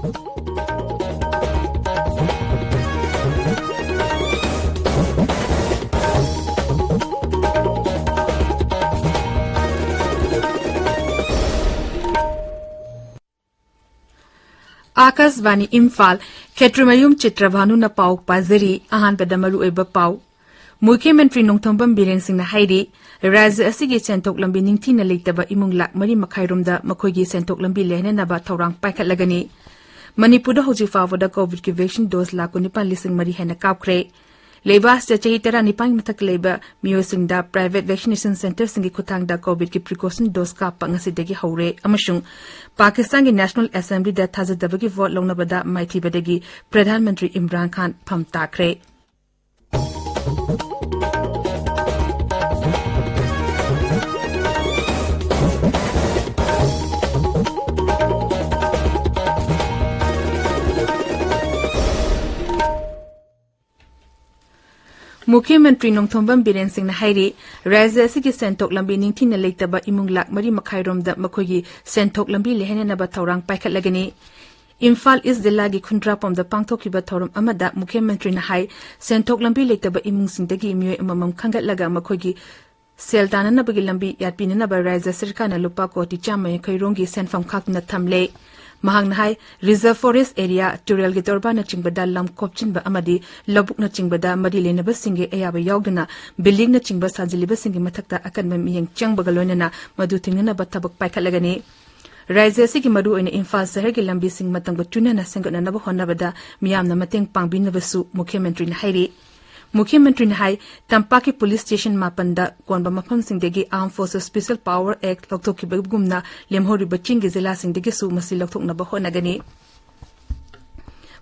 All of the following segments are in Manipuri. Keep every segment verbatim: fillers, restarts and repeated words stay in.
ꯑꯥꯀꯥꯁꯕꯥꯅꯤ ꯏꯝꯐꯥꯜ꯫ ꯈꯦꯇ꯭ꯔꯤꯃꯌꯨꯝ ꯆꯤꯇ꯭ꯔꯚꯥꯅꯨꯅ ꯄꯥꯎ ꯄꯥꯖꯔꯤ꯫ ꯑꯍꯥꯟꯕꯗ ꯃꯔꯨꯑꯣꯏꯕ ꯄꯥꯎ꯫ ꯃꯨꯈ꯭ꯌ ꯃꯟꯇ꯭ꯔꯤ ꯅꯣꯡꯊꯣꯝꯕꯝ ꯕꯤꯔꯦꯟ ꯁꯤꯡꯅ ꯍꯥꯏꯔꯤ, ꯔꯥꯖ꯭ꯌ ꯑꯁꯤꯒꯤ ꯁꯦꯟꯊꯣꯛ ꯂꯝꯕꯤ ꯅꯤꯡꯊꯤꯅ ꯂꯩꯇꯕ ꯏꯃꯨꯡ ꯂꯥꯈ ꯃꯔꯤ ꯃꯈꯥꯏ ꯔꯣꯝꯗ ꯃꯈꯣꯏꯒꯤ ꯁꯦꯟꯊꯣꯛ ꯂꯝꯕꯤ ꯂꯩꯍꯟꯅꯅꯕ ꯊꯧꯔꯥꯡ ꯄꯥꯏꯈꯠꯂꯒꯅꯤ꯫ ꯃꯅꯤꯄꯨꯔꯗ ꯍꯧꯖꯤꯛ ꯐꯥꯎꯕꯗ ꯀꯣꯚꯤꯗꯀꯤ ꯚꯦꯛꯁꯤꯟ ꯗꯣꯁ ꯂꯥꯈ ꯀꯨꯟꯅꯤꯄꯥꯟ ꯂꯤꯁꯤꯡ ꯃꯔꯤ ꯍꯦꯟꯅ ꯀꯥꯞꯈ꯭ꯔꯦ꯫ ꯂꯩꯕꯥꯛ ꯑꯁꯤꯗ ꯆꯍꯤ ꯇꯔꯥꯅꯤꯄꯥꯟꯒꯤ ꯃꯊꯛꯇ ꯂꯩꯕ ꯃꯤꯑꯣꯏꯁꯤꯡꯗ ꯄ꯭ꯔꯥꯏꯚꯦꯠ ꯚꯦꯛꯁꯤꯅꯦꯁꯟ ꯁꯦꯟꯇꯔꯁꯤꯡꯒꯤ ꯈꯨꯠꯊꯥꯡꯗ ꯀꯣꯚꯤꯗꯀꯤ ꯄ꯭ꯔꯤꯀꯣꯁꯟ ꯗꯣꯁ ꯀꯥꯞꯄ ꯉꯁꯤꯗꯒꯤ ꯍꯧꯔꯦ ꯑꯃꯁꯨꯡ ꯄꯥꯀꯤꯁꯇꯥꯟꯒꯤ ꯅꯦꯁꯅꯦꯜ ꯑꯦꯁꯦꯝꯕ꯭ꯂꯤꯗ ꯊꯥꯖꯗꯕꯒꯤ ꯚꯣꯠ ꯂꯧꯅꯕꯗ ꯃꯥꯏꯊꯤꯕꯗꯒꯤ ꯄ꯭ꯔꯙꯥꯟ ꯃꯟꯇ꯭ꯔꯤ ꯏꯝꯔꯥꯟ ꯈꯥꯟ ꯐꯝ ꯇꯥꯈ꯭ꯔꯦ꯫ ꯃꯨꯈ꯭ꯌ ꯃꯟꯇ꯭ꯔꯤ ꯅꯣꯡꯊꯣꯝꯕꯝ ꯕꯤꯔꯦꯟ ꯁꯤꯡꯅ ꯍꯥꯏꯔꯤ, ꯔꯥꯖ꯭ꯌ ꯑꯁꯤꯒꯤ ꯁꯦꯟꯊꯣꯛ ꯂꯝꯕꯤ ꯅꯤꯡꯊꯤꯅ ꯂꯩꯇꯕ ꯏꯃꯨꯡ ꯂꯥꯈ ꯃꯔꯤ ꯃꯈꯥꯏ ꯔꯣꯝꯗ ꯃꯈꯣꯏꯒꯤ ꯁꯦꯟꯊꯣꯛ ꯂꯝꯕꯤ ꯂꯩꯍꯟꯅꯅꯕ ꯊꯧꯔꯥꯡ ꯄꯥꯏꯈꯠꯂꯒꯅꯤ꯫ ꯏꯝꯐꯥꯜ ꯏꯁ ꯖꯤꯂꯥꯒꯤ ꯈꯨꯟꯗ꯭ꯔꯥꯄꯣꯝꯗ ꯄꯥꯡꯊꯣꯛꯈꯤꯕ ꯊꯧꯔꯝ ꯑꯃꯗ ꯃꯨꯈ꯭ꯌ ꯃꯟꯇ꯭ꯔꯤꯅ ꯍꯥꯏ, ꯁꯦꯟꯊꯣꯛ ꯂꯝꯕꯤ ꯂꯩꯇꯕ ꯏꯃꯨꯡꯁꯤꯡꯗꯒꯤ ꯃꯤꯑꯣꯏ ꯑꯃꯃꯝ ꯈꯟꯒꯠꯂꯒ ꯃꯈꯣꯏꯒꯤ ꯁꯦꯜ ꯇꯥꯟꯅꯅꯕꯒꯤ ꯂꯝꯕꯤ ꯌꯥꯠꯄꯤꯅꯅꯕ ꯔꯥꯖ꯭ꯌ ꯁꯔꯀꯥꯔꯅ ꯂꯨꯄꯥ ꯀꯣꯇꯤ ꯆꯥꯝꯃ ꯌꯥꯡꯈꯩ ꯔꯣꯝꯒꯤ ꯁꯦꯟꯐꯝ ꯈꯥꯛꯇꯨꯅ ꯊꯝꯂꯦ꯫ ꯃꯍꯥꯛꯅ ꯍꯥꯏ, ꯔꯤꯖꯔꯚ ꯐꯣꯔꯦꯁ ꯑꯦꯔꯤꯌꯥ, ꯇꯨꯔꯦꯜꯒꯤ ꯇꯣꯔꯕꯥꯟꯅꯆꯤꯡꯕꯗ ꯂꯝ ꯈꯣꯞꯆꯤꯟꯕ ꯑꯃꯗꯤ ꯂꯧꯕꯨꯛꯅꯆꯤꯡꯕꯗ ꯃꯔꯤ ꯂꯩꯅꯕꯁꯤꯡꯒꯤ ꯑꯌꯥꯕ ꯌꯥꯎꯗꯅ buildingꯅꯆꯤꯡꯕ ꯁꯥꯖꯤꯜꯂꯤꯕꯁꯤꯡꯒꯤ ꯃꯊꯛꯇ ꯑꯀꯟꯕ ꯃꯤꯠꯌꯦꯡ ꯆꯪꯕꯒ ꯂꯣꯏꯅꯅ ꯃꯗꯨ ꯊꯤꯡꯅꯅꯕ ꯊꯕꯛ ꯄꯥꯏꯈꯠꯂꯒꯅꯤ꯫ ꯔꯥꯖ꯭ꯌ ꯑꯁꯤꯒꯤ ꯃꯔꯨꯑꯣꯏꯅ ꯏꯝꯐꯥꯜ ꯁꯍꯔꯒꯤ ꯂꯝꯕꯤꯁꯤꯡ ꯃꯇꯝꯒ ꯆꯨꯅꯅ ꯁꯦꯝꯒꯠꯅꯅꯕ ꯍꯣꯠꯅꯕꯗ ꯃꯤꯌꯥꯝꯅ ꯃꯇꯦꯡ ꯄꯥꯡꯕꯤꯅꯕꯁꯨ ꯃꯨꯈ꯭ꯌ ꯃꯟꯇ꯭ꯔꯤꯅ ꯍꯥꯏꯔꯤ꯫ ꯃꯨꯈ꯭ꯌ ꯃꯟꯇ꯭ꯔꯤꯅ ꯍꯥꯏ, ꯇꯝꯄꯥꯛꯀꯤ ꯄꯨꯂꯤꯁ ꯁ꯭ꯇꯦꯁꯟ ꯃꯥꯄꯟꯗ ꯀꯣꯟꯕ ꯃꯐꯝꯁꯤꯡꯗꯒꯤ Armed Forces Special Power Act ꯂꯧꯊꯣꯛꯈꯤꯕꯒꯨꯝꯅ ꯂꯦꯝꯍꯧꯔꯤꯕ ꯆꯤꯡꯒꯤ ꯖꯤꯂꯥꯁꯤꯡꯗꯒꯤꯁꯨ ꯃꯁꯤ ꯂꯧꯊꯣꯛꯅꯕ ꯍꯣꯠꯅꯒꯅꯤ꯫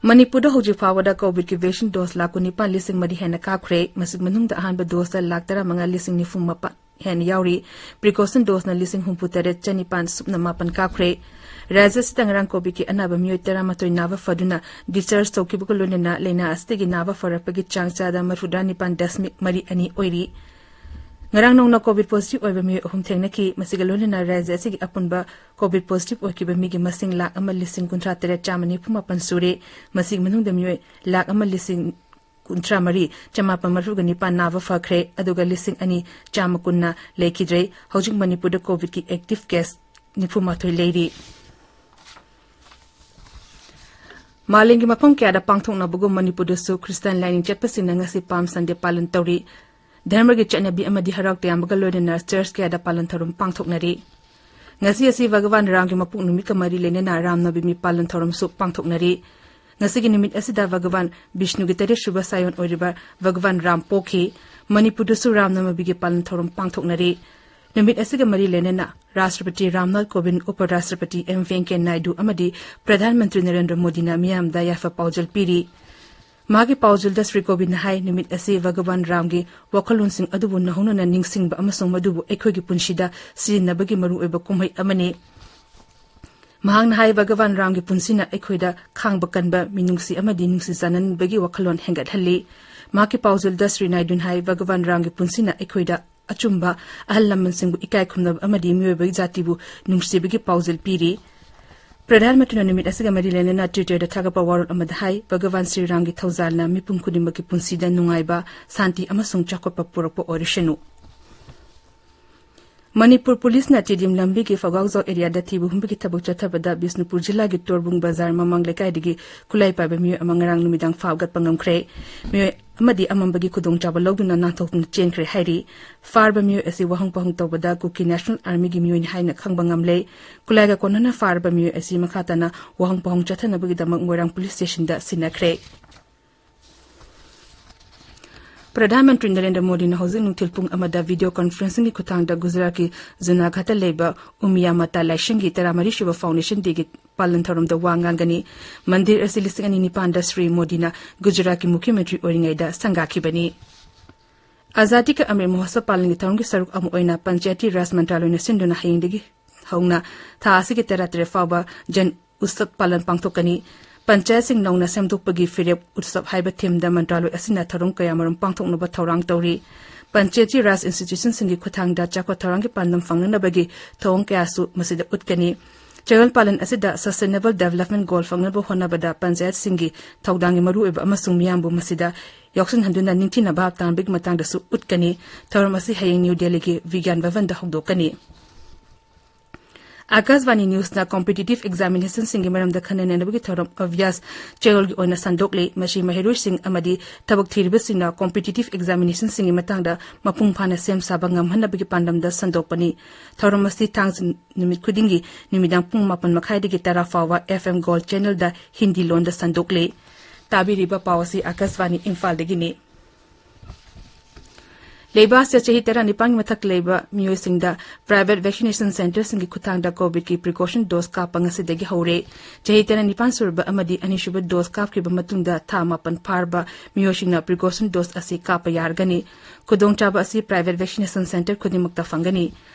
ꯃꯅꯤꯄꯨꯔꯗ ꯍꯧꯖꯤꯛ ꯐꯥꯎꯕꯗ ꯀꯣꯚꯤꯗꯀꯤ ꯚꯦꯛꯁꯤꯟ ꯗꯣꯁ ꯂꯥꯈ ꯀꯨꯟꯅꯤꯄꯥꯟ ꯂꯤꯁꯤꯡ ꯃꯔꯤ ꯍꯦꯟꯅ ꯀꯥꯞꯈ꯭ꯔꯦ꯫ ꯃꯁꯤꯒꯤ ꯃꯅꯨꯡꯗ ꯑꯍꯥꯟꯕ ꯗꯣꯁꯇ ꯂꯥꯈ ꯇꯔꯥꯃꯉꯥ ꯂꯤꯁꯤꯡ ꯅꯤꯐꯨ ꯃꯥꯄꯟ ꯍꯦꯟꯅ ꯌꯥꯎꯔꯤ꯫ ꯄ꯭ꯔꯤꯀꯣꯁꯟ ꯗꯣꯁꯅ ꯂꯤꯁꯤꯡ ꯍꯨꯝꯐꯨ ꯇꯔꯦꯠ ꯆꯅꯤꯄꯥꯟ ꯁꯨꯞꯅ ꯃꯥꯄꯟ ꯀꯥꯞꯈ꯭ꯔꯦ꯫ ꯔꯥꯖ꯭ꯌ ꯑꯁꯤꯗ ꯉꯔꯥꯡ ꯀꯣꯚꯤꯗꯀꯤ ꯑꯅꯥꯕ ꯃꯤꯑꯣꯏ ꯇꯔꯥꯃꯥꯊꯣꯏ ꯅꯥꯕ ꯐꯗꯨꯅ discharge ꯇꯧꯈꯤꯕꯒ ꯂꯣꯏꯅꯅ ꯂꯥꯏꯅꯥ ꯑꯁꯤꯗꯒꯤ ꯅꯥꯕ ꯐꯔꯛꯄꯒꯤ ꯆꯥꯡ ꯆꯥꯗ ꯃꯔꯤꯐꯨꯇꯔꯥ ꯅꯤꯄꯥꯟ ꯗꯁꯃꯤꯛ ꯃꯔꯤ ꯑꯅꯤ ꯑꯣꯏꯔꯤ꯫ ꯉꯔꯥꯡ ꯅꯣꯡꯅ ꯀꯣꯚꯤꯗ ꯄꯣꯖꯤꯇꯤꯚ ꯑꯣꯏꯕ ꯃꯤꯑꯣꯏ ꯑꯍꯨꯝ ꯊꯦꯡꯅꯈꯤ꯫ ꯃꯁꯤꯒ ꯂꯣꯏꯅꯅ ꯔꯥꯖ꯭ꯌ ꯑꯁꯤꯒꯤ ꯑꯄꯨꯟꯕ ꯀꯣꯚꯤꯗ ꯄꯣꯖꯤꯇꯤꯚ ꯑꯣꯏꯈꯤꯕ ꯃꯤꯒꯤ ꯃꯁꯤꯡ ꯂꯥꯈ ꯑꯃ ꯂꯤꯁꯤꯡ ꯀꯨꯟꯊ꯭ꯔꯥ ꯇꯔꯦꯠ ꯆꯥꯝꯃ ꯅꯤꯐꯨ ꯃꯥꯄꯟ ꯁꯨꯔꯦ꯫ ꯃꯁꯤꯒꯤ ꯃꯅꯨꯡꯗ ꯃꯤꯑꯣꯏ ꯂꯥꯈ ꯑꯃ ꯂꯤꯁꯤꯡ ꯀꯨꯟꯊ꯭ꯔꯥ ꯃꯔꯤ ꯆꯃꯥꯄꯟ ꯃꯔꯤꯐꯨꯒ ꯅꯤꯄꯥꯟ ꯅꯥꯕ ꯐꯈ꯭ꯔꯦ, ꯑꯗꯨꯒ ꯂꯤꯁꯤꯡ ꯑꯅꯤ ꯆꯥꯝꯃ ꯀꯨꯟꯅ ꯂꯩꯈꯤꯗ꯭ꯔꯦ꯫ ꯍꯧꯖꯤꯛ ꯃꯅꯤꯄꯨꯔꯗ ꯀꯣꯚꯤꯗꯀꯤ ꯑꯦꯛꯇꯤꯚ ꯀꯦꯁ ꯅꯤꯐꯨ ꯃꯥꯊꯣꯏ ꯂꯩꯔꯤ꯫ ꯃꯥꯂꯦꯝꯒꯤ ꯃꯐꯝ ꯀꯌꯥꯗ ꯄꯥꯡꯊꯣꯛꯅꯕꯒꯨꯝ ꯃꯅꯤꯄꯨꯔꯗꯁꯨ ꯈ꯭ꯔꯤꯁꯇꯥꯟ ꯂꯥꯏꯅꯤꯡ ꯆꯠꯄꯁꯤꯡꯅ ꯉꯁꯤ ꯄꯥꯝ ꯁꯟꯗꯦ ꯄꯥꯂꯟ ꯇꯧꯔꯤ꯫ ꯙꯔꯃꯒꯤ ꯆꯠꯅꯕꯤ ꯑꯃꯗꯤ ꯍꯔꯥꯎ ꯇꯌꯥꯝꯕꯒ ꯂꯣꯏꯅꯅ ꯆꯔꯆ ꯀꯌꯥꯗ ꯄꯥꯂꯟ ꯊꯧꯔꯝ ꯄꯥꯡꯊꯣꯛꯅꯔꯤ꯫ ꯉꯁꯤ ꯑꯁꯤ ꯚꯒꯋꯥꯟ ꯔꯥꯝꯒꯤ ꯃꯄꯣꯛ ꯅꯨꯃꯤꯠꯀ ꯃꯔꯤ ꯂꯩꯅꯅ ꯔꯥꯝ ꯅꯕꯃꯤ ꯄꯥꯂꯟ ꯊꯧꯔꯝꯁꯨ ꯄꯥꯡꯊꯣꯛꯅꯔꯤ꯫ ꯉꯁꯤꯒꯤ ꯅꯨꯃꯤꯠ ꯑꯁꯤꯗ ꯚꯒꯋꯥꯟ ꯕꯤꯁꯅꯨꯒꯤ ꯇꯔꯦꯠꯁꯨꯕ ꯁꯥꯌꯣꯟ ꯑꯣꯏꯔꯤꯕ ꯚꯒꯋꯥꯟ ꯔꯥꯝ ꯄꯣꯛꯈꯤ꯫ ꯃꯅꯤꯄꯨꯔꯗꯁꯨ ꯔꯥꯝ ꯅꯕꯃꯤꯒꯤ ꯄꯥꯂꯟ ꯊꯧꯔꯝ ꯄꯥꯡꯊꯣꯛꯅꯔꯤ꯫ ꯅꯨꯃꯤꯠ ꯑꯁꯤꯒ ꯃꯔꯤ ꯂꯩꯅꯅ ꯔꯥꯁꯇ꯭ꯔꯄꯇꯤ ꯔꯥꯝꯅꯥꯊ ꯀꯣꯕꯤꯟꯗ, ꯎꯄꯔꯥꯁꯇ꯭ꯔꯄꯇꯤ ꯑꯦꯝ ꯚꯦꯡꯀꯌꯥ ꯅꯥꯏꯗꯨ ꯑꯃꯗꯤ ꯄ꯭ꯔꯙꯥꯟ ꯃꯟꯇ꯭ꯔꯤ ꯅꯔꯦꯟꯗ꯭ꯔ ꯃꯣꯗꯤꯅ ꯃꯤꯌꯥꯝꯗ ꯌꯥꯏꯐ ꯄꯥꯎꯖꯦꯜ ꯄꯤꯔꯤ꯫ ꯃꯍꯥꯛꯀꯤ ꯄꯥꯎꯖꯦꯜꯗ ꯁ꯭ꯔꯤ ꯀꯣꯕꯤꯟꯗꯅ ꯍꯥꯏ, ꯅꯨꯃꯤꯠ ꯑꯁꯤ ꯚꯒꯋꯥꯟ ꯔꯥꯝꯒꯤ ꯋꯥꯈꯜꯂꯣꯟꯁꯤꯡ ꯑꯗꯨꯕꯨ ꯅꯧꯍꯧꯅꯅ ꯅꯤꯡꯁꯤꯡꯕ ꯑꯃꯁꯨꯡ ꯃꯗꯨꯕꯨ ꯑꯩꯈꯣꯏꯒꯤ ꯄꯨꯟꯁꯤꯗ ꯁꯤꯖꯤꯟꯅꯕꯒꯤ ꯃꯔꯨꯑꯣꯏꯕ ꯀꯨꯝꯍꯩ ꯑꯃꯅꯤ꯫ ꯃꯍꯥꯛꯅ ꯍꯥꯏ, ꯚꯒꯋꯥꯟ ꯔꯥꯝꯒꯤ ꯄꯨꯟꯁꯤꯅ ꯑꯩꯈꯣꯏꯗ ꯈꯥꯡꯕ ꯀꯟꯕ, ꯃꯤꯅꯨꯡꯁꯤ ꯑꯃꯗꯤ ꯅꯨꯡꯁꯤ ꯆꯥꯟꯅꯕꯒꯤ ꯋꯥꯈꯜꯂꯣꯟ ꯍꯦꯟꯒꯠꯍꯜꯂꯤ꯫ ꯃꯍꯥꯛꯀꯤ ꯄꯥꯎꯖꯦꯜꯗ ꯁ꯭ꯔꯤ ꯅꯥꯏꯗꯨꯅ ꯍꯥꯏ, ꯚꯒꯋꯥꯟ ꯔꯥꯝꯒꯤ ꯄꯨꯟꯁꯤꯅ ꯑꯩꯈꯣꯏꯗ ꯑꯆꯨꯝꯕ, ꯑꯍꯜ ꯂꯃꯟꯁꯤꯡꯕꯨ ꯏꯀꯥꯏ ꯈꯨꯝꯅꯕ ꯑꯃꯗꯤ ꯃꯤꯑꯣꯏꯕꯒꯤ ꯖꯥꯇꯤꯕꯨ ꯅꯨꯡꯁꯤꯕꯒꯤ ꯄꯥꯎꯖꯦꯜ ꯄꯤꯔꯤ꯫ ꯄ꯭ꯔꯙꯥꯟ ꯃꯟꯇ꯭ꯔꯤꯅ ꯅꯨꯃꯤꯠ ꯑꯁꯤꯒ ꯃꯔꯤ ꯂꯩꯅꯅ Twitter-ꯗ ꯊꯥꯒꯠꯄ ꯋꯥꯔꯣꯜ ꯑꯃꯗ ꯍꯥꯏ, ꯚꯒꯋꯥꯟ ꯁ꯭ꯔꯤ ꯔꯥꯝꯒꯤ ꯊꯧꯖꯥꯜꯅ ꯃꯤꯄꯨꯝ ꯈꯨꯗꯤꯡꯃꯛꯀꯤ ꯄꯨꯟꯁꯤꯗ ꯅꯨꯡꯉꯥꯏꯕ, ꯁꯥꯟꯇꯤ ꯑꯃꯁꯨꯡ ꯆꯥꯎꯈꯠꯄ ꯄꯨꯔꯛꯄ ꯑꯣꯏꯔꯁꯅꯨ꯫ ꯃꯅꯤꯄꯨꯔ ꯄꯨꯂꯤꯁꯅ ꯇꯤꯗꯤꯝ ꯂꯝꯕꯤꯒꯤ ꯐꯒꯥꯎꯖꯥꯎ ꯑꯦꯔꯤꯌꯥꯗ ꯊꯤꯕ ꯍꯨꯝꯕꯒꯤ ꯊꯕꯛ ꯆꯠꯊꯕꯗ ꯕꯤꯁꯅꯨꯄꯨꯔ ꯖꯤꯂꯥꯒꯤ ꯇꯣꯔꯕꯨꯡ ꯕꯖꯥꯔ ꯃꯃꯥꯡ ꯂꯩꯀꯥꯏꯗꯒꯤ ꯈꯨꯠꯂꯥꯏ ꯄꯥꯏꯕ ꯃꯤꯑꯣꯏ ꯑꯃ ꯉꯔꯥꯡ ꯅꯨꯃꯤꯗꯥꯡ ꯐꯥꯒꯠꯄ ꯉꯝꯈ꯭ꯔꯦ꯫ ꯃꯤꯑꯣꯏ ꯑꯃꯗꯤ ꯑꯃꯝꯕꯒꯤ ꯈꯨꯗꯣꯡꯆꯥꯕ ꯂꯧꯗꯨꯅ ꯅꯥꯟꯊꯣꯛꯇꯨꯅ ꯆꯦꯟꯈ꯭ꯔꯦ ꯍꯥꯏꯔꯤ꯫ ꯐꯥꯔꯕ ꯃꯤꯑꯣꯏ ꯑꯁꯤ ꯋꯥꯍꯪ ꯄꯥꯎꯍꯪ ꯇꯧꯕꯗ ꯀꯨꯀꯤ ꯅꯦꯁꯅꯦꯜ ꯑꯥꯔꯃꯤꯒꯤ ꯃꯤꯑꯣꯏꯅꯤ ꯍꯥꯏꯅ ꯈꯪꯕ ꯉꯝꯂꯦ꯫ ꯈꯨꯠꯂꯥꯏꯒ ꯀꯣꯟꯅꯅ ꯐꯥꯔꯕ ꯃꯤꯑꯣꯏ ꯑꯁꯤ ꯃꯈꯥ ꯇꯥꯅ ꯋꯥꯍꯪ ꯄꯥꯎꯍꯪ ꯆꯠꯊꯅꯕꯒꯤꯗꯃꯛ ꯃꯣꯏꯔꯥꯡ ꯄꯨꯂꯤꯁ ꯁ꯭ꯇꯦꯁꯟꯗ ꯁꯤꯟꯅꯈ꯭ꯔꯦ꯫ ꯄ꯭ꯔꯙꯥꯟ ꯃꯟꯇ꯭ꯔꯤ ꯅꯔꯦꯟꯗ꯭ꯔ ꯃꯣꯗꯤꯅ ꯍꯧꯖꯤꯛ ꯅꯨꯡꯊꯤꯜ ꯄꯨꯡ ꯑꯃꯗ ꯚꯤꯗꯤꯑꯣ ꯀꯟꯐꯔꯦꯟꯁꯤꯡꯒꯤ ꯈꯨꯠꯊꯥꯡꯗ ꯒꯨꯖꯔꯥꯠꯀꯤ ꯖꯨꯅꯥꯒꯥꯗꯇ ꯂꯩꯕ ꯎꯃꯤꯌꯥ ꯃꯇꯥ ꯂꯥꯏꯁꯪꯒꯤ ꯇꯔꯥꯃꯔꯤ ꯁꯨꯕ ꯐꯥꯎꯟꯗꯦꯁꯟ ꯗꯦꯒꯤ ꯄꯥꯂꯟ ꯊꯧꯔꯝꯗ ꯋꯥ ꯉꯥꯡꯒꯅꯤ꯫ ꯃꯟꯗꯤꯔ ꯑꯁꯤ ꯂꯤꯁꯤꯡ ꯑꯅꯤ ꯅꯤꯄꯥꯟꯗ ꯁ꯭ꯔꯤ ꯃꯣꯗꯤꯅ ꯒꯨꯖꯔꯥꯠꯀꯤ ꯃꯨꯈ꯭ꯌ ꯃꯟꯇ꯭ꯔꯤ ꯑꯣꯏꯔꯤꯉꯩꯗ ꯁꯪꯒꯥꯈꯤꯕꯅꯤ꯫ ꯑꯖꯥꯗꯤ ꯀ ꯑꯃ꯭ꯔꯤꯠ ꯃꯍꯣꯠꯁꯕ ꯄꯥꯂꯟꯒꯤ ꯊꯧꯔꯝꯒꯤ ꯁꯔꯨꯛ ꯑꯃ ꯑꯣꯏꯅ ꯄꯟꯆꯥꯌꯇꯤ ꯔꯥꯖ ꯃꯟꯇ꯭ꯔꯥꯂꯣꯏꯅ ꯁꯤꯟꯗꯨꯅ ꯍꯌꯦꯡꯗꯒꯤ ꯍꯧꯅ ꯊꯥ ꯑꯁꯤꯒꯤ ꯇꯔꯥꯇꯔꯦꯠ ꯐꯥꯎꯕ ꯖꯟ ꯎꯠꯁꯕ ꯄꯥꯂꯟ ꯄꯥꯡꯊꯣꯛꯀꯅꯤ꯫ ꯄꯟꯆꯥꯌꯠꯁꯤꯡ ꯅꯧꯅ ꯁꯦꯝꯗꯣꯛꯄꯒꯤ ꯐꯤꯔꯦꯞ ꯎꯠꯁꯕ ꯍꯥꯏꯕ ꯊꯤꯝꯗ ꯃꯟꯇ꯭ꯔꯥꯂꯣꯏ ꯑꯁꯤꯅ ꯊꯧꯔꯝ ꯀꯌꯥꯃꯔꯨꯝ ꯄꯥꯡꯊꯣꯛꯅꯕ ꯊꯧꯔꯥꯡ ꯇꯧꯔꯤ꯫ ꯄꯟꯆꯥꯌꯠꯇꯤ ꯔꯥꯖ ꯏꯟꯁꯇꯤꯇ꯭ꯌꯨꯁꯟꯁꯤꯡꯒꯤ ꯈꯨꯠꯊꯥꯡꯗ ꯆꯥꯎꯈꯠ ꯊꯧꯔꯥꯡꯒꯤ ꯄꯥꯟꯗꯝ ꯐꯪꯅꯅꯕꯒꯤ ꯊꯧꯑꯣꯡ ꯀꯌꯥꯁꯨ ꯃꯁꯤꯗ ꯎꯠꯀꯅꯤ꯫ ꯆꯌꯣꯜ ꯄꯥꯂꯟ ꯑꯁꯤꯗ Sustainable Development Goal ꯐꯪꯅꯕ ꯍꯣꯠꯅꯕꯗ ꯄꯟꯆꯥꯌꯠꯁꯤꯡꯒꯤ ꯊꯧꯗꯥꯡꯒꯤ ꯃꯔꯨꯑꯣꯏꯕ ꯑꯃꯁꯨꯡ ꯃꯤꯌꯥꯝꯕꯨ ꯃꯁꯤꯗ ꯌꯥꯎꯁꯤꯟꯍꯟꯗꯨꯅ ꯅꯤꯡꯊꯤꯅ ꯚꯥꯞ ꯇꯥꯍꯟꯕꯒꯤ ꯃꯇꯥꯡꯗꯁꯨ ꯎꯠꯀꯅꯤ꯫ ꯊꯧꯔꯝ ꯑꯁꯤ ꯍꯌꯦꯡ ꯅ꯭ꯌꯨ ꯗꯦꯜꯂꯤꯒꯤ ꯕꯤꯒ꯭ꯌꯥꯟ ꯚꯕꯟꯗ ꯍꯧꯗꯣꯛꯀꯅꯤ꯫ ꯑꯥꯀꯥꯁꯕꯥꯅꯤ ꯅ꯭ꯌꯨꯁꯅ ꯀꯝꯄꯤꯇꯤꯇꯤꯚ ꯑꯦꯛꯖꯥꯃꯤꯅꯦꯁꯟꯁꯤꯡꯒꯤ ꯃꯔꯝꯗ ꯈꯟꯅ ꯅꯩꯅꯕꯒꯤ ꯊꯧꯔꯝ ꯑꯚ꯭ꯌꯥꯁ ꯆꯌꯣꯜꯒꯤ ꯑꯣꯏꯅ ꯁꯟꯗꯣꯛꯂꯤ꯫ ꯃꯁꯤ ꯃꯍꯩꯔꯣꯏꯁꯤꯡ ꯑꯃꯗꯤ ꯊꯕꯛ ꯊꯤꯔꯤꯕꯁꯤꯡꯅ ꯀꯝꯄꯤꯇꯤꯇꯤꯚ ꯑꯦꯛꯖꯥꯃꯤꯅꯦꯁꯟꯁꯤꯡꯒꯤ ꯃꯇꯥꯡꯗ ꯃꯄꯨꯡ ꯐꯥꯅ ꯁꯦꯝ ꯁꯥꯕ ꯉꯝꯍꯟꯅꯕꯒꯤ ꯄꯥꯟꯗꯝꯗ ꯁꯟꯗꯣꯛꯄꯅꯤ꯫ ꯊꯧꯔꯝ ꯑꯁꯤ ꯊꯥꯡꯖ ꯅꯨꯃꯤꯠ ꯈꯨꯗꯤꯡꯒꯤ ꯅꯨꯃꯤꯗꯥꯡ ꯄꯨꯡ ꯃꯥꯄꯟ ꯃꯈꯥꯏꯗꯒꯤ ꯇꯔꯥ ꯐꯥꯎꯕ F M Gold channelꯗ ꯍꯤꯟꯗꯤ ꯂꯣꯟꯗ ꯁꯟꯗꯣꯛꯂꯤ꯫ ꯇꯥꯕꯤꯔꯤꯕ ꯄꯥꯎ ꯑꯁꯤ ꯑꯥꯀꯥꯁꯕꯥꯅꯤ ꯏꯝꯐꯥꯜꯗꯒꯤꯅꯤ꯫ ꯂꯩꯕꯥꯛ ꯑꯁꯤꯗ ꯆꯍꯤ ꯇꯔꯥꯅꯤꯄꯥꯟꯒꯤ ꯃꯊꯛ ꯂꯩꯕ ꯃꯤꯑꯣꯏꯁꯤꯡꯗ private vaccination centreꯁꯤꯡꯒꯤ ꯈꯨꯠꯊꯥꯡꯗ ꯀꯣꯚꯤꯗꯀꯤ precaution dose ꯀꯥꯞꯄ ꯉꯁꯤꯗꯒꯤ ꯍꯧꯔꯦ꯫ ꯆꯍꯤ ꯇꯔꯥꯅꯤꯄꯥꯟ ꯁꯨꯔꯕ ꯑꯃꯗꯤ ꯑꯅꯤꯁꯨꯕ dose ꯀꯥꯞꯈꯤꯕ ꯃꯇꯨꯡꯗ ꯊꯥ ꯃꯥꯄꯟ ꯐꯥꯔꯕ ꯃꯤꯑꯣꯏꯁꯤꯡꯅ precaution dose ꯑꯁꯤ ꯀꯥꯞꯄ ꯌꯥꯔꯒꯅꯤ꯫ ꯈꯨꯗꯣꯡꯆꯥꯕ ꯑꯁꯤ private vaccination centre ꯈꯨꯗꯤꯡꯃꯛꯇ ꯐꯪꯒꯅꯤ꯫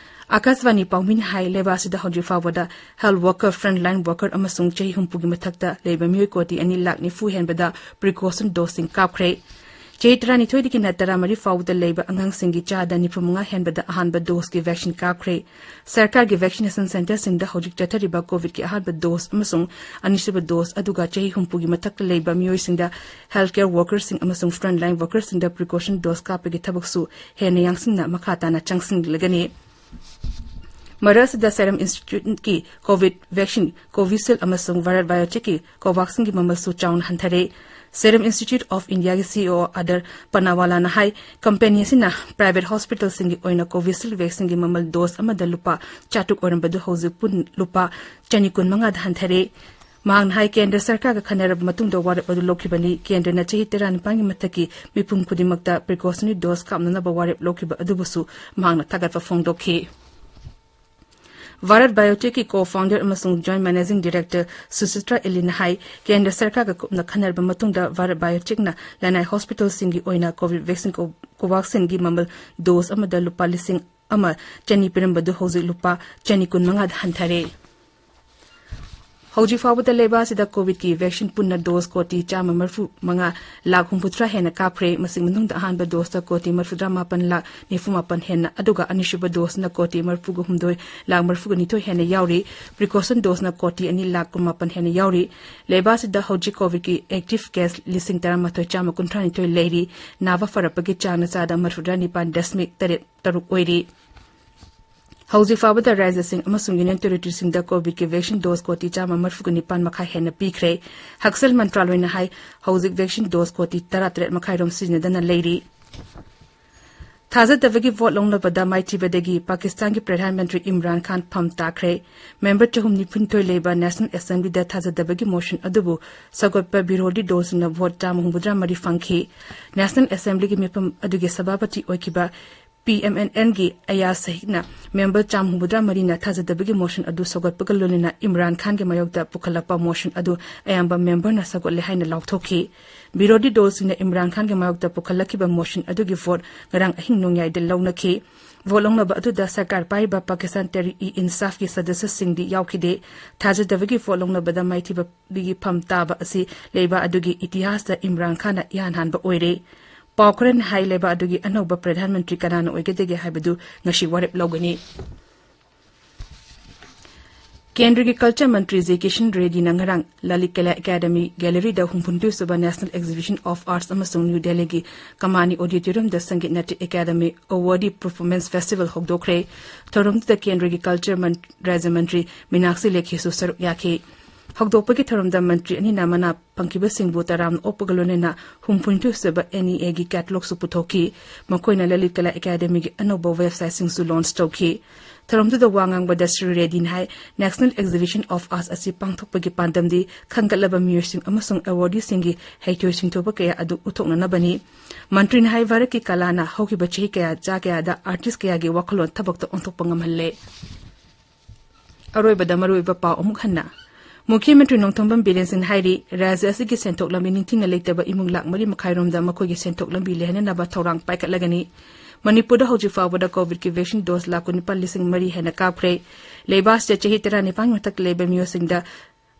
ꯑꯥꯀꯥꯁꯕꯥꯅꯤ ꯄꯥꯎꯃꯤꯅ ꯍꯥꯏ, ꯂꯩꯕꯥꯛ ꯑꯁꯤꯗ ꯍꯧꯖꯤꯛ ꯐꯥꯎꯕꯗ health worker, frontline worker ꯑꯃꯁꯨꯡ ꯆꯍꯤ ꯍꯨꯝꯐꯨꯒꯤ ꯃꯊꯛꯇ ꯂꯩꯕ ꯃꯤꯑꯣꯏ ꯀꯣꯇꯤ ꯑꯅꯤ ꯂꯥꯈ ꯅꯤꯐꯨ ꯍꯦꯟꯕꯗ precaution doseꯁꯤꯡ ꯀꯥꯞꯈ꯭ꯔꯦ꯫ ꯆꯍꯤ ꯇꯔꯥꯅꯤꯊꯣꯏꯗꯒꯤꯅ ꯇꯔꯥꯃꯔꯤ ꯐꯥꯎꯕꯗ ꯂꯩꯕ ꯑꯉꯥꯡꯁꯤꯡꯒꯤ ꯆꯥꯗ ꯅꯤꯐꯨꯃꯉꯥ ꯍꯦꯟꯕꯗ ꯑꯍꯥꯟꯕ doseꯀꯤ vaccine ꯀꯥꯞꯈ꯭ꯔꯦ꯫ ꯁꯔꯀꯥꯔꯒꯤ vaccination centreꯁꯤꯡꯗ ꯍꯧꯖꯤꯛ ꯆꯠꯊꯔꯤꯕ ꯀꯣꯚꯤꯗꯀꯤ ꯑꯍꯥꯟꯕ dose ꯑꯃꯁꯨꯡ ꯑꯅꯤꯁꯨꯕ dose, ꯑꯗꯨꯒ ꯆꯍꯤ ꯍꯨꯝꯐꯨꯒꯤ ꯃꯊꯛꯇ ꯂꯩꯕ ꯃꯤꯑꯣꯏꯁꯤꯡꯗ healthcare workerꯁꯤꯡ ꯑꯃꯁꯨꯡ frontline workerꯁꯤꯡꯗ precaution dose ꯀꯥꯞꯄꯒꯤ ꯊꯕꯛꯁꯨ ꯍꯦꯟꯅ ꯌꯥꯡꯁꯤꯟꯅ ꯃꯈꯥ ꯇꯥꯅ ꯆꯪꯁꯤꯟꯂꯒꯅꯤ꯫ ꯃꯔꯛ ꯑꯁꯤꯗ Serum Instituteꯀꯤ ꯀꯣꯚꯤꯗ vaccine Covishield ꯑꯃꯁꯨꯡ Bharat Biotechꯀꯤ Covaxinꯒꯤ ꯃꯃꯜꯁꯨ ꯆꯥꯎꯅ ꯍꯟꯊꯔꯦ꯫ Serum Institute of Indiaꯒꯤ C E O Adar Poonawala ꯍꯥꯏ, ꯀꯝꯄꯦꯅꯤ ꯑꯁꯤꯅ private hospitalꯁꯤꯡꯒꯤ ꯑꯣꯏꯅ Covishield vaccineꯒꯤ ꯃꯃꯜ dose ꯑꯃꯗ ꯂꯨꯄꯥ ꯆꯥꯇ꯭ꯔꯨꯛ ꯑꯣꯏꯔꯝꯕꯗꯨ ꯍꯧꯖꯤꯛ ꯄꯨꯟꯅ ꯂꯨꯄꯥ ꯆꯅꯤ ꯀꯨꯟꯃꯉꯥꯗ ꯍꯟꯊꯔꯦ꯫ ꯃꯍꯥꯛꯅ ꯍꯥꯏ, ꯀꯦꯟꯗ꯭ꯔ ꯁꯔꯀꯥꯔꯒ ꯈꯟꯅꯔꯕ ꯃꯇꯨꯡꯗ ꯋꯥꯔꯦꯞ ꯑꯗꯨ ꯂꯧꯈꯤꯕꯅꯤ꯫ ꯀꯦꯟꯗ꯭ꯔꯅ ꯆꯍꯤ ꯇꯔꯥꯅꯤꯄꯥꯟꯒꯤ ꯃꯊꯛꯀꯤ ꯃꯤꯄꯨꯝ ꯈꯨꯗꯤꯡꯃꯛꯇ precautionary dose ꯀꯥꯞꯅꯅꯕ ꯋꯥꯔꯦꯞ ꯂꯧꯈꯤꯕ ꯑꯗꯨꯕꯨꯁꯨ ꯃꯍꯥꯛꯅ ꯊꯥꯒꯠꯄ ꯐꯣꯡꯗꯣꯛꯈꯤ꯫ Bharat Biotechꯀꯤ co-founder ꯑꯃꯁꯨꯡ joint managing director ꯁꯨꯆꯤꯇ꯭ꯔꯥ ꯏꯂꯤꯅ ꯍꯥꯏ, ꯀꯦꯟꯗ꯭ꯔ ꯁꯔꯀꯥꯔꯒ ꯀꯨꯞꯅ ꯈꯟꯅꯔꯕ ꯃꯇꯨꯡꯗ Bharat Biotechꯅ ꯂꯅꯥꯏ hospitalꯁꯤꯡꯒꯤ ꯑꯣꯏꯅ ꯀꯣꯚꯤꯗ vaccine Co-, Covaxinꯒꯤ ꯃꯃꯜ dose ꯑꯃꯗ ꯂꯨꯄꯥ ꯂꯤꯁꯤꯡ ꯑꯃ ꯆꯅꯤ ꯄꯤꯔꯝꯕꯗꯨ ꯍꯧꯖꯤꯛ ꯂꯨꯄꯥ ꯆꯅꯤ ꯀꯨꯟꯃꯉꯥꯗ ꯍꯟꯊꯔꯦ꯫ ꯍꯧꯖꯤꯛ ꯐꯥꯎꯕꯗ ꯂꯩꯕꯥꯛ ꯑꯁꯤꯗ ꯀꯣꯚꯤꯗꯀꯤ ꯚꯦꯛꯁꯤꯟ ꯄꯨꯟꯅ ꯗꯣꯁ ꯀꯣꯇꯤ ꯆꯥꯝꯃ ꯃꯔꯤꯐꯨ ꯃꯉꯥ ꯂꯥꯈ ꯍꯨꯝꯐꯨꯇꯔꯥ ꯍꯦꯟꯅ ꯀꯥꯞꯈ꯭ꯔꯦ꯫ ꯃꯁꯤꯒꯤ ꯃꯅꯨꯡꯗ ꯑꯍꯥꯟꯕ ꯗꯣꯁꯇ ꯀꯣꯇꯤ ꯃꯔꯤꯐꯨꯇꯔꯥ ꯃꯥꯄꯟ ꯂꯥꯈ ꯅꯤꯐꯨ ꯃꯥꯄꯟ ꯍꯦꯟꯅ, ꯑꯗꯨꯒ ꯑꯅꯤꯁꯨꯕ ꯗꯣꯁꯅ ꯀꯣꯇꯤ ꯃꯔꯤꯐꯨꯒ ꯍꯨꯝꯗꯣꯏ ꯂꯥꯈ ꯃꯔꯤꯐꯨꯒ ꯅꯤꯊꯣꯏ ꯍꯦꯟꯅ ꯌꯥꯎꯔꯤ꯫ ꯄ꯭ꯔꯤꯀꯣꯁꯟ ꯗꯣꯁꯅ ꯀꯣꯇꯤ ꯑꯅꯤ ꯂꯥꯈ ꯀꯨꯟꯃꯥꯄꯟ ꯍꯦꯟꯅ ꯌꯥꯎꯔꯤ꯫ ꯂꯩꯕꯥꯛ ꯑꯁꯤꯗ ꯍꯧꯖꯤꯛ ꯀꯣꯚꯤꯗꯀꯤ ꯑꯦꯛꯇꯤꯚ ꯀꯦꯁ ꯂꯤꯁꯤꯡ ꯇꯔꯥꯃꯥꯊꯣꯏ ꯆꯥꯝꯃ ꯀꯨꯟꯊ꯭ꯔꯥ ꯅꯤꯊꯣꯏ ꯂꯩꯔꯤ꯫ ꯅꯥꯕ ꯐꯔꯛꯄꯒꯤ ꯆꯥꯡꯅ ꯆꯥꯗ ꯃꯔꯤꯐꯨꯇꯔꯥ ꯅꯤꯄꯥꯟ ꯗꯁꯃꯤꯛ ꯇꯔꯦꯠ ꯇꯔꯨꯛ ꯑꯣꯏꯔꯤ꯫ ꯍꯧꯖꯤꯛ ꯐꯥꯎꯕꯗ ꯔꯥꯖ꯭ꯌꯁꯤꯡ ꯑꯃꯁꯨꯡ ꯌꯨꯅꯤꯌꯟ ꯇꯦꯔꯤꯇꯣꯔꯤꯁꯤꯡꯗ ꯀꯣꯚꯤꯗꯀꯤ ꯚꯦꯛꯁꯤꯟ ꯗꯣꯁ ꯀꯣꯇꯤ ꯆꯥꯝꯃ ꯃꯔꯤꯐꯨꯒ ꯅꯤꯄꯥꯟ ꯃꯈꯥꯏ ꯍꯦꯟꯅ ꯄꯤꯈ꯭ꯔꯦ꯫ ꯍꯛꯁꯦꯜ ꯃꯟꯇ꯭ꯔꯥꯂꯣꯏꯅ ꯍꯥꯏ, ꯍꯧꯖꯤꯛ ꯚꯦꯛꯁꯤꯟ ꯗꯣꯁ ꯀꯣꯇꯤ ꯇꯔꯥꯇꯔꯦꯠ ꯃꯈꯥꯏꯔꯣꯝ ꯁꯤꯖꯤꯟꯅꯗꯅ ꯂꯩꯔꯤ꯫ ꯊꯥꯖꯗꯕꯒꯤ ꯚꯣꯠ ꯂꯧꯅꯕꯗ ꯃꯥꯏꯊꯤꯕꯗꯒꯤ ꯄꯥꯀꯤꯁꯇꯥꯟꯒꯤ ꯄ꯭ꯔꯙꯥꯟ ꯃꯟꯇ꯭ꯔꯤ ꯏꯝꯔꯥꯟ ꯈꯥꯟ ꯐꯝ ꯇꯥꯈ꯭ꯔꯦ꯫ ꯃꯦꯝꯕꯔ ꯆꯍꯨꯝ ꯅꯤꯐꯨꯅꯤꯊꯣꯏ ꯂꯩꯕ ꯅꯦꯁꯅꯦꯜ ꯑꯦꯁꯦꯝꯕ꯭ꯂꯤꯗ ꯊꯥꯖꯗꯕꯒꯤ ꯃꯣꯁꯟ ꯑꯗꯨꯕꯨ ꯁꯧꯒꯠꯄ ꯕꯤꯔꯣꯙꯤ ꯗꯣꯜꯁꯤꯡꯅ ꯚꯣꯠ ꯆꯥꯝꯃ ꯍꯨꯝꯐꯨꯇꯔꯥ ꯃꯔꯤ ꯐꯪꯈꯤ꯫ ꯅꯦꯁꯅꯦꯜ ꯑꯦꯁꯦꯝꯕ꯭ꯂꯤꯒꯤ ꯃꯤꯐꯝ ꯑꯗꯨꯒꯤ ꯁꯚꯥꯄꯇꯤ ꯑꯣꯏꯈꯤꯕ ꯄꯤ ꯑꯦꯝ ꯑꯦꯟ ꯑꯦꯟꯒꯤ ꯑꯌꯥꯖ ꯁꯍꯤꯗꯅ ꯃꯦꯝꯕꯔ ꯆꯥꯝꯃ ꯍꯨꯝꯐꯨꯇꯔꯥ ꯃꯔꯤꯅ ꯊꯥꯖꯗꯕꯒꯤ ꯃꯣꯁꯟ ꯑꯗꯨ ꯁꯧꯒꯠꯄꯒ ꯂꯣꯏꯅꯅ ꯏꯝꯔꯥꯟ ꯈꯥꯟꯒꯤ ꯃꯥꯌꯣꯛꯇ ꯄꯨꯈꯠꯂꯛꯄ ꯃꯣꯁꯟ ꯑꯗꯨ ꯑꯌꯥꯝꯕ ꯃꯦꯝꯕꯔꯅ ꯁꯧꯒꯠꯂꯦ ꯍꯥꯏꯅ ꯂꯥꯎꯊꯣꯛꯈꯤ꯫ ꯕꯤꯔꯣꯙꯤ ꯗꯣꯜꯁꯤꯡꯅ ꯏꯝꯔꯥꯟ ꯈꯥꯟꯒꯤ ꯃꯥꯌꯣꯛꯇ ꯄꯨꯈꯠꯂꯛꯈꯤꯕ ꯃꯣꯁꯟ ꯑꯗꯨꯒꯤ ꯚꯣꯠ ꯉꯔꯥꯡ ꯑꯍꯤꯡ ꯅꯣꯡꯌꯥꯏꯗ ꯂꯧꯅꯈꯤ꯫ ꯚꯣꯠ ꯂꯧꯅꯕ ꯑꯗꯨꯗ ꯁꯔꯀꯥꯔ ꯄꯥꯏꯔꯤꯕ ꯄꯥꯀꯤꯁꯇꯥꯟ ꯇꯦꯔꯤꯛ ꯏ ꯏꯟꯁꯥꯐꯀꯤ ꯁꯗꯁ꯭ꯌꯁꯤꯡꯗꯤ ꯌꯥꯎꯈꯤꯗꯦ꯫ ꯊꯥꯖꯗꯕꯒꯤ ꯚꯣꯠ ꯂꯧꯅꯕꯗ ꯃꯥꯏꯊꯤꯕꯒꯤ ꯐꯝ ꯇꯥꯕ ꯑꯁꯤ ꯂꯩꯕꯥꯛ ꯑꯗꯨꯒꯤ ꯏꯇꯤꯍꯥꯁꯇ ꯏꯝꯔꯥꯟ ꯈꯥꯟꯅ ꯏꯍꯥꯟ ꯍꯥꯟꯕ ꯑꯣꯏꯔꯦ꯫ ꯄꯥꯎ ꯈꯔꯅ ꯍꯥꯏ, ꯂꯩꯕꯥꯛ ꯑꯗꯨꯒꯤ ꯑꯅꯧꯕ ꯄ꯭ꯔꯙꯥꯟ ꯃꯟꯇ꯭ꯔꯤ ꯀꯅꯥꯅ ꯑꯣꯏꯒꯗꯒꯦ ꯍꯥꯏꯕꯗꯨ ꯉꯁꯤ ꯋꯥꯔꯦꯞ ꯂꯧꯒꯅꯤ꯫ ꯀꯦꯟꯗ꯭ꯔꯒꯤ ꯀꯜꯆꯔ ꯃꯟꯇ꯭ꯔꯤ ꯖꯤ ꯀꯤꯁꯟ ꯔꯦꯗꯤꯅ ꯉꯔꯥꯡ ꯂꯂꯤꯠ ꯀꯂꯥ ꯑꯦꯀꯥꯗꯃꯤ ꯒꯦꯂꯔꯤꯗ ꯍꯨꯝꯐꯨꯅꯤꯊꯣꯏ ꯁꯨꯕ ꯅꯦꯁꯅꯦꯜ ꯑꯦꯛꯖꯤꯕꯤꯁꯟ ꯑꯣꯐ ꯑꯥꯔꯠꯁ ꯑꯃꯁꯨꯡ ꯅ꯭ꯌꯨ ꯗꯦꯜꯂꯤꯒꯤ ꯀꯃꯥꯅꯤ ꯑꯣꯗꯤꯇꯣꯔꯤꯌꯝꯗ ꯁꯪꯒꯤꯠ ꯅꯥꯇ꯭ꯌ ꯑꯦꯀꯥꯗꯃꯤ ꯑꯋꯥꯔꯗꯤ ꯄꯔꯐꯣꯔꯃꯦꯟꯁ ꯐꯦꯁꯇꯤꯚꯦꯜ ꯍꯧꯗꯣꯛꯈ꯭ꯔꯦ꯫ ꯊꯧꯔꯝꯗꯨꯗ ꯀꯦꯟꯗ꯭ꯔꯒꯤ ꯀꯜꯆꯔ ꯃꯟ-, ꯔꯥꯖ꯭ꯌ ꯃꯟꯇ꯭ꯔꯤ ꯃꯤꯅꯥꯛꯁꯤ ꯂꯦꯈꯤꯁꯨ ꯁꯔꯨꯛ ꯌꯥꯈꯤ꯫ ꯍꯧꯗꯣꯛꯄꯒꯤ ꯊꯧꯔꯝꯗ ꯃꯟꯇ꯭ꯔꯤ ꯑꯅꯤꯅ ꯃꯅꯥ ꯐꯪꯈꯤꯕꯁꯤꯡꯕꯨ ꯇꯔꯥꯝꯅ ꯑꯣꯛꯄꯒ ꯂꯣꯏꯅꯅ ꯍꯨꯝꯐꯨꯅꯤꯊꯣꯏ ꯁꯨꯕ ꯑꯦꯟ ꯏ ꯑꯦꯒꯤ ꯀꯦꯇꯂꯣꯒꯁꯨ ꯄꯨꯊꯣꯛꯈꯤ꯫ ꯃꯈꯣꯏꯅ ꯂꯂꯤꯠ ꯀꯂꯥ ꯑꯦꯀꯥꯗꯃꯤꯒꯤ ꯑꯅꯧꯕ ꯋꯦꯕꯁꯥꯏꯠꯁꯤꯡꯁꯨ ꯂꯣꯟꯆ ꯇꯧꯈꯤ꯫ ꯊꯧꯔꯝꯗꯨꯗ ꯋꯥ ꯉꯥꯡꯕꯗ ꯁ꯭ꯔꯤ ꯔꯦꯗꯤꯅ ꯍꯥꯏ, ꯅꯦꯁꯅꯦꯜ ꯑꯦꯛꯖꯤꯕꯤꯁꯟ ꯑꯣꯐ ꯑꯥꯔꯠꯁ ꯑꯁꯤ ꯄꯥꯡꯊꯣꯛꯄꯒꯤ ꯄꯥꯟꯗꯝꯗꯤ ꯈꯟꯒꯠꯂꯕ ꯃꯤꯑꯣꯏꯁꯤꯡ ꯑꯃꯁꯨꯡ ꯑꯦꯋꯥꯔꯗꯤꯁꯤꯡꯒꯤ ꯍꯩꯊꯣꯏ ꯁꯤꯡꯊꯣꯏꯕ ꯀꯌꯥ ꯑꯗꯨ ꯎꯠꯊꯣꯛꯅꯅꯕꯅꯤ꯫ ꯃꯟꯇ꯭ꯔꯤꯅ ꯍꯥꯏ, ꯚꯥꯔꯠꯀꯤ ꯀꯂꯥꯅ ꯍꯧꯈꯤꯕ ꯆꯍꯤ ꯀꯌꯥ, ꯆꯥ ꯀꯌꯥꯗ ꯑꯥꯔꯇꯤꯁ ꯀꯌꯥꯒꯤ ꯋꯥꯈꯜꯂꯣꯟ ꯊꯕꯛꯇ ꯑꯣꯟꯊꯣꯛꯄ ꯉꯝꯍꯜꯂꯦ꯫ ꯑꯔꯣꯏꯕꯗ ꯃꯔꯨꯑꯣꯏꯕ ꯄꯥꯎ ꯑꯃꯨꯛ ꯍꯟꯅ꯫ ꯃꯨꯈ꯭ꯌ ꯃꯟꯇ꯭ꯔꯤ ꯅꯣꯡꯊꯣꯝꯕꯝ ꯕꯤꯔꯦꯟ ꯁꯤꯡꯅ ꯍꯥꯏꯔꯤ, ꯔꯥꯖ꯭ꯌ ꯑꯁꯤꯒꯤ ꯁꯦꯟꯊꯣꯛ ꯂꯝꯕꯤ ꯅꯤꯡꯊꯤꯅ ꯂꯩꯇꯕ ꯏꯃꯨꯡ ꯂꯥꯈ ꯃꯔꯤ ꯃꯈꯥꯏꯔꯣꯝꯗ ꯃꯈꯣꯏꯒꯤ ꯁꯦꯟꯊꯣꯛ ꯂꯝꯕꯤ ꯂꯩꯍꯟꯅꯅꯕ ꯊꯧꯔꯥꯡ ꯄꯥꯏꯈꯠꯂꯒꯅꯤ꯫ ꯃꯅꯤꯄꯨꯔꯗ ꯍꯧꯖꯤꯛ ꯐꯥꯎꯕꯗ ꯀꯣꯚꯤꯗꯀꯤ ꯚꯦꯛꯁꯤꯟ ꯗꯣꯁ ꯂꯥꯈ ꯀꯨꯟꯅꯤꯄꯥꯟ ꯂꯤꯁꯤꯡ ꯃꯔꯤ ꯍꯦꯟꯅ ꯀꯥꯞꯈ꯭ꯔꯦ꯫ ꯂꯩꯕꯥꯛ ꯑꯁꯤꯗ ꯆꯍꯤ ꯇꯔꯥꯅꯤꯄꯥꯟ ꯃꯊꯛꯇ ꯂꯩꯕ ꯃꯤꯑꯣꯏꯁꯤꯡꯗ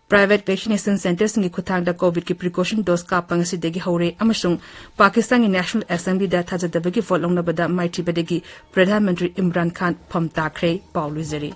Private vaccination centreꯁꯤꯡꯒꯤ ꯈꯨꯠꯊꯥꯡꯗ COVID-ꯀꯤ precaution dose ꯀꯥꯞꯄ ꯉꯁꯤꯗꯒꯤ ꯍꯧꯔꯦ ꯑꯃꯁꯨꯡ ꯄꯥꯀꯤꯁꯇꯥꯟꯒꯤ National Assemblyꯗ ꯊꯥꯖꯗꯕꯒꯤ vote ꯂꯧꯅꯕꯗ ꯃꯥꯏꯊꯤꯕꯗꯒꯤ Prime Minister Imran Khan ꯐꯝ ꯇꯥꯈ꯭ꯔꯦ꯫ ꯄꯥꯎ ꯂꯣꯏꯖꯔꯦ꯫